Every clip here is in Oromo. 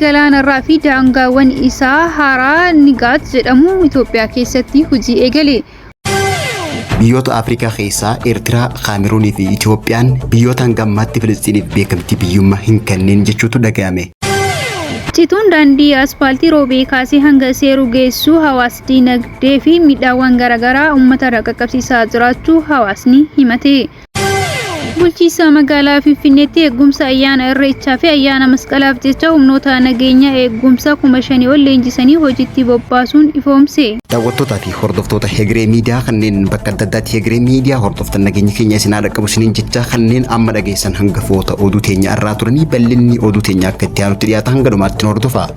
Galaanarraa fi daangaawwan isaa haaraa Nigaat jedhamu Itoophiyaa keessatti hojii eegale. Biyyoota Afrikaa keessaa Eertiraa, Kaameruunii fi Itoophiyaan biyyoota hanga ammaatti Filisxiiniif beekamtii biyyummaa hin kennin jechuutu dhaga'ame. Cituun daandii aspaaltii Roobee kaasee hanga Seeruu geessu hawaas diinagdee fi miidhaawwan garaagaraa uummatarra qaqqabsiisaa jiraachuu hawaasni himate. Bulchiinsa magaalaa Finfinneetti eegumsa ayyaana Irreechaa fi ayyaana Masqalaaf jecha humnoota nageenya eegumsa 5,000 ol leenjisanii hojiitti bobbaasuun ifoomse. Daawwattootaa fi hordoftoota Hegeree Miidiyaa kanneen bakka adda addaatti Hegeree Miidiyaa hordoftan nageenyi keenya isin haa dhaqqabu isiniin jecha kanneen amma dhageessan hangafoota oduu teenya irraa turanii bal'inni oduu teenya akka itti aanutti dhiyaata hanga dhumaatti nu hordofaa.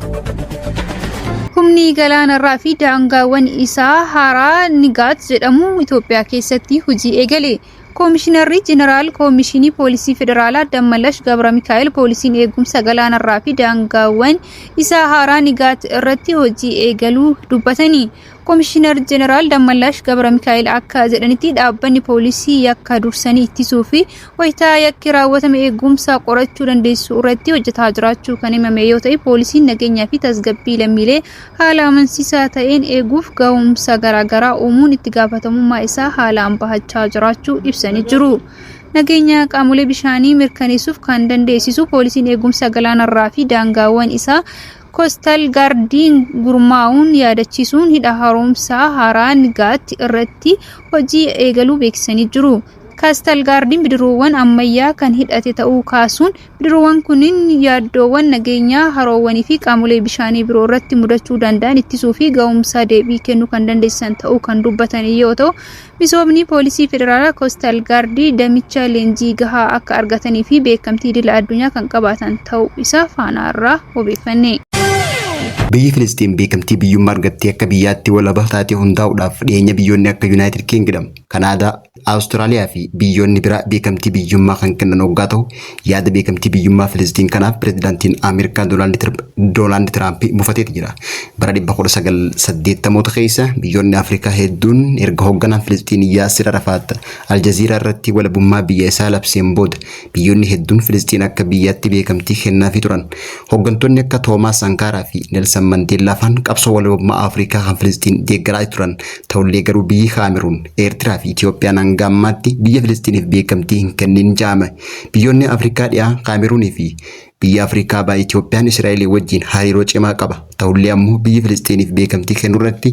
Humni galaanarraa fi daangaawwan isaa haaraa Nigaat jedhamu Itoophiyaa keessatti hojii eegale. Koomishinarri Jeneraal Koomishinii Poolisii Federaalaa Dammallash Gabra Mikaa'el poolisiin eegumsa galaanarraa fi daangaawwan isaa haaraa Nigaat irratti hojii eegaluu dubbatani. Komishinar Jeneraal Dammallash Gabra Mikaa'el akka jedhanitti dhaabbanni poolisii yakka dursanii ittisuu fi wayitaa yakki raawwatame eegumsa qorachuu dandeessu irratti hojjetaa jiraachuu kan himame yoo ta'e poolisiin nageenyaa fi tasgabbii lammiilee haala amansiisaa ta'een eeguuf gahumsa garaagaraa uumuun itti gaafatamummaa isaa haalaan bahachaa jiraachuu ibsanii jiru. Nageenya qaamolee bishaanii mirkaneessuuf kan dandeessisu poolisiin eegumsa galaanarraa fi daangaawwan isaa Coastal Guardiin gurmaa'uun yaadachiisuun hidha haaromsaa haaraa Nigaat irratti hojii eegaluu beeksisanii jiru. Coastal Guardiin bidiruuwwan ammayyaa kan hidhate ta'uu kaasuun bidiruuwwan kunniin yaaddoowwan nageenyaa haroowwanii fi qaamolee bishaanii biroo irratti mudachuu danda'an ittisuu fi ga'umsa deebii kennuu kan dandeessisan ta'uu kan dubbatan yoo ta'u, Misoomni Poolisii Federaalaa Coastal Guard damicha leenjii gahaa akka argatanii fi beekamtii idila addunyaa kan qabaatan ta'uu isaa Faanaa irraa obeeffanne. Biyyi Filisxiin beekamtii biyyummaa argattee akka biyyaatti walaba taatee hundaa'uudhaaf dhiyeenya biyyoonni akka Yunaayitid Kiingidam, Kanaadaa, Awustiraaliyaa fi biyyoonni biraa beekamtii biyyummaa kan kennan hoggaa ta'u, yaada beekamtii biyyummaa Filisxiin kanaaf pirezidaantiin Ameerikaa Doonaald Tiraamp mufateeti jira. Bara 1980moota keessa biyyoonni Afrikaa hedduun erga hoogganaan Filisxiin Yaasir Arafaat Aljaziiraa irratti walabummaa biyya isaa labseen booda biyyoonni hedduun Filisxiin akka biyyaatti beekamtii kennaafii turan. Hooggantoonni akka Toomaas Sankaaraa fi Nelsan Mandeellaa faan qabsoo walabummaa Afrikaa kan Filisxiin deeggaraa turan. Ta'ullee garuu biyyi Kaameruun, Eertiraa fi Itiyoophiyaan hanga ammaatti biyya Filisxiiniif beekamtii hin kennin ja'ame. Biyyoonni Afrikaa dhiyaa Kaameruunii fi Biyyi Afrikaa Bahaa Itiyoophiyaan Israa'elii wajjin hariiroo cimaa qaba. Ta'ullee ammoo biyyi Filisxiiniif beekamtii kennurratti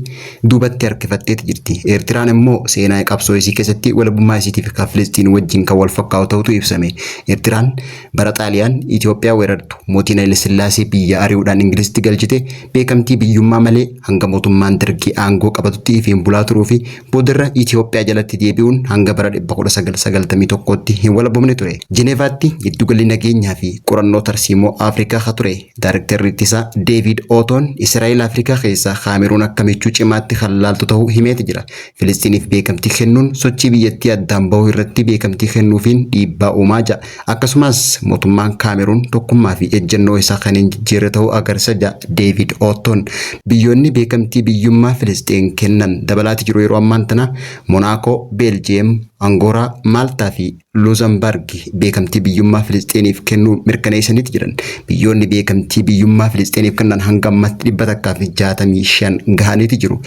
duubatti harkifatteeti jirti. Eertiraan immoo seenaa qabsoo isii keessatti walabummaa isiitiif kan Filisxiin wajjin kan wal fakkaatu ta'utu ibsame. Eertiraan bara Xaaliyaan Itiyoophiyaa weerartu mootiin Hayilasillaasee biyya ari'uudhaan Ingilizitti galchite beekamtii biyyummaa malee hanga mootummaan Dargii aangoo qabatutti ifiin bulaa turuu fi Boodarra Itiyoophiyaa jalatti deebi'uun hanga bara 1991tti hin walabomne ture. Jenevaatti giddugalli nageenyaa fi qorannoo tarsiimoo Afrikaa ka ture Daarektarri ittisaa Deeviid Ootoon Israa'el Afrikaa keessaa Kaameruun akka michuu cimaatti kan laaltu ta'uu himeeti jira. Filisxiiniif beekamtii kennuun sochii biyyattii addaan bahuu irratti beekamtii kennuufiin dhiibbaa uumaa ja'a. Akkasumas mootummaan Kaameruun tokkummaa fi ejjennoo isaa kan hin jijjiirre ta'uu agarsiisa ja'a Deeviid Oottoon. Biyyoonni beekamtii biyyummaa Filisxeen kennan dabalaati jiru yeroo ammaan tana Monaakoo, Beeljiyeem, Angooraa, Maaltaa fi Luuzambargi beekamtii biyyummaa Filisxeeniif kennuu mirkaneessaniiti jiran. Biyyoonni beekamtii biyyummaa Filisxeeniif kennan hanga ammaatti 165 gahaniiti jiru.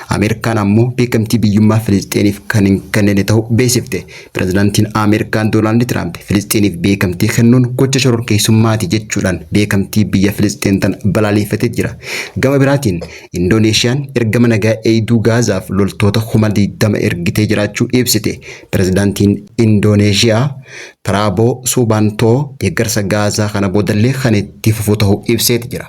Ameerikaan ammoo beekamtii biyyummaa Filisxeeniif kan hin kennine ta'uu beeksifte. Pirezidaantiin Ameerikaa Doonaald Tiraamp Filisxiiniif beekamtii kennuun gocha shororkeessummaati jechuudhaan beekamtii biyya Filisxeen tana balaaleffatee jira. Gama biraatiin Indooneeshiyaan ergama nagaa eegduu Gaazaaf loltoota 20,000 ergitee jiraachuu ibsite. Pirezidaantiin Indooneeshiyaa Piraaboo Suubaantoo deeggarsa Gaazaa kana boodallee kan itti fufu ta'uu ibseeti jira.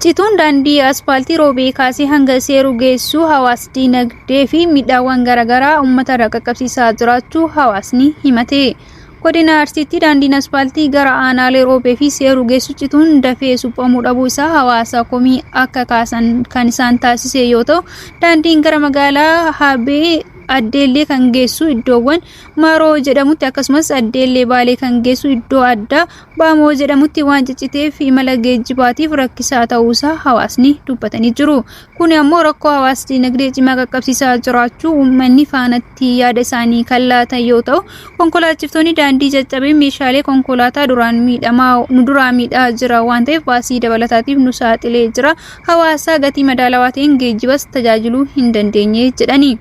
Cituun daandii aspaaltii Roobee kaasee hanga Seeruu geessu hawaas diinagdee fi miidhaawwan garaagaraa uummatarra qaqqabsiisaa jiraachuu hawaasni himate. Godina Arsiitti daandiin aspaaltii gara aanaalee Roobee fi Seeruu geessu cituun dafee suphamuu dhabuu isaa hawaasa komii akka kaasan kan isaan taasise yoo ta'u, daandiin gara magaalaa Habee Addeellee kan geessu iddoowwan Maroo jedhamutti akkasumas Addeellee Baalee kan geessu iddoo addaa Baamoo jedhamutti waan cicciteef imala geejjibaatiif rakkisaa ta'uusaa hawaasni dubbatanii jiru. Kuni ammoo rakkoo hawaas dinagdee cimaa qaqqabsiisaa jiraachuu uummanni faanatti yaada isaanii kan laatan yoo ta'u, konkolaachiftoonni daandii caccabee meeshaalee konkolaataa duraan miidhamaa nu duraa miidhaa jira waan ta'eef baasii dabalataatiif nu saaxilee jira. Hawaasaa gatii madaalawaa ta'een geejjibas tajaajiluu hin dandeenye jedhani.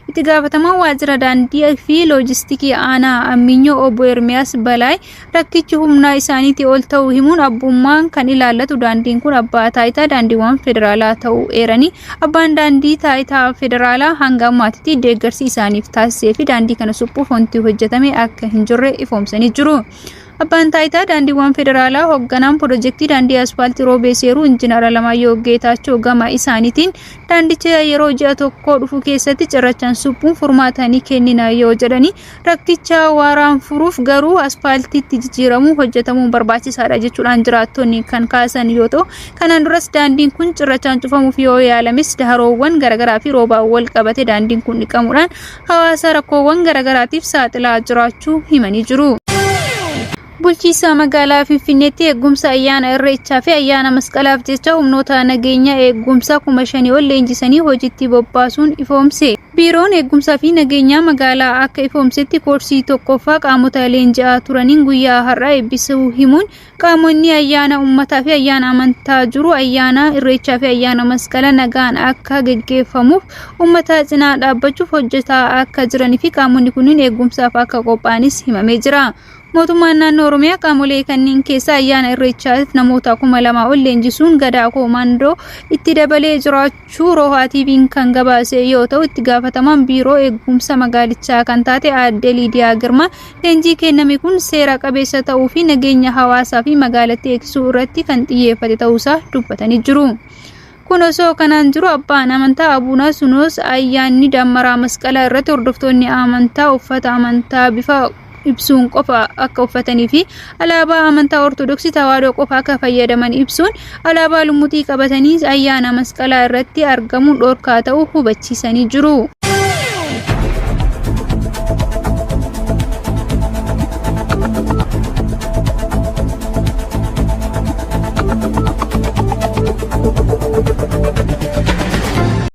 Itti gaafatamaan waajjira daandii fi loojistikii aanaa Amminyoo obbo Ermiyaas Balaay rakkichi humnaa isaaniitii ol ta'uu himuun abbummaan kan ilaallatu daandiin kun abbaa taayitaa daandiiwwan federaalaa ta'uu eeranii abbaan daandii taayitaa federaalaa hanga ammaatitti deeggarsi isaaniif taasisee fi daandii kana suphuuf wanti hojjetame akka hin jirre ifoomsanii jiru. Abbaan Taayitaa Daandiiwwan Federaalaa hogganaan Pirojektii Daandii Aspaaltii Roobee Seeruu Injinar Alamaayyoo Geetaachoo gama isaaniitiin daandicha yeroo ji'a tokkoo dhufu keessatti cirrachaan suphuun furmaata ni kennina yoo jedhani rakkicha waaraan furuuf garuu aspaaltiitti jijjiiramuu hojjetamuun barbaachisaadha jechuudhaan jiraattonni kan kaasan yoo ta'u kanaan duras daandiin kun cirrachaan cufamuuf yoo yaalames haroowwan garaagaraa fi roobaan wal qabate daandiin kun dhiqamuudhaan hawaasa rakkoowwan garaagaraatiif saaxilaa jiraachuu himanii jiru. Bulchiinsa magaalaa Finfinneetti eegumsa ayyaana Irreechaa fi ayyaana Masqalaaf jecha humnoota nageenya eegumsaa 5,000 ol leenjisanii hojiitti bobbaasuun ifoomse. Biiroon eegumsaa fi nageenyaa magaalaa akka ifoomsetti koorsii tokkoffaa qaamota leenji'aa turaniin guyyaa har'aa eebbisuu himuun Qaamonni ayyaana uummataa fi ayyaana amantaa jiru ayyaana Irreechaa fi ayyaana Masqala nagaan akka geggeeffamuuf uummata cinaa dhaabbachuuf hojjetaa akka jiranii fi qaamonni kunniin eegumsaaf akka qophaa'anis himamee jira. Mootummaan naannoo Oromiyaa qaamolee kanneen keessaa ayyaana Irreechaaf namoota 2000 ol leenjisuun Gadaa Koomaandoo itti dabalee jiraachuu Rohaa TV'n kan gabaase yoo ta'u itti gaafatamaan biiroo eegumsa magaalichaa kan taate aadde Liidiyaa Girmaa Leenjii kenname kun seera qabeessa ta'uu fi nageenya hawaasaa fi magaalattii eegsisuu irratti kan xiyyeeffate ta'uusaa dubbatanii jiru. Kun osoo kanaan jiru abbaan amantaa Abuuna Sunoos ayyaanni Dammaraa Masqalaa irratti hordoftoonni amantaa uffata amantaa bifa ibsuun qofa akka uffatanii fi alaabaa amantaa Ortodoksii Tawaahidoo qofa akka fayyadaman ibsuun alaabaa lummuxii qabatanii ayyaana Masqalaa irratti argamuun dhorkaa ta'uu hubachiisanii jiru.